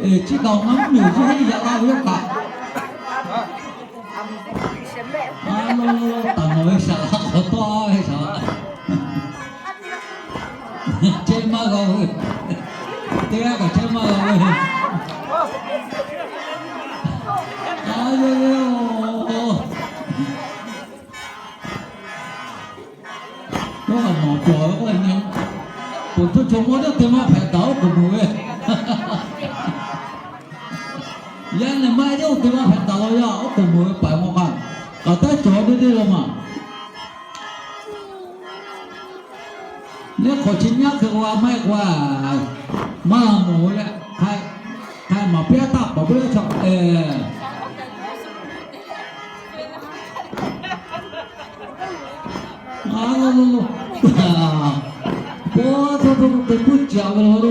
Eˬ, chi kaꞈ awˬ ma mvuhˇ miˬ awˬ yeˇ yaꞈ la ve yaˇ kaꞈ. A lo, taˍ nawˬ ve shaˍ laꞈ k'awꞈ tawˆ ve shaˍ laꞈ. Chehˇ maˇ g'a ve. Teˇ g'aˇ kaꞈ chehˇ maˇ g'a ve. A lo, a lo. Yawˇ kaꞈ nawˬ cawˬ ve k'oˆ ve nyi, poˬ htoˇ chaw mawˇ teˇ maˇ hpehꞈ taˍ oˉ k'oˍ meuˬ ve. Yaˇ nehˬ maˇ heˆ, oˇ teˇ maˇ hpehꞈ taˍ law yaˇ oˉ k'oˍ meuˬ ve paiˍ maw k'a, kaꞈ taˇ cawˬ ve teˇ law maˬ. Neˇ hk'awꞈ chi nyaˇ hk'e k'o a maˇ heˆ k'o a, maˇ mawˬ ve leh, hk'a maˍ piˇ taˇ k'awꞈ piˇ chaw. A lo lo lo, pa taw taw te puiˉ caꞈ ve lo.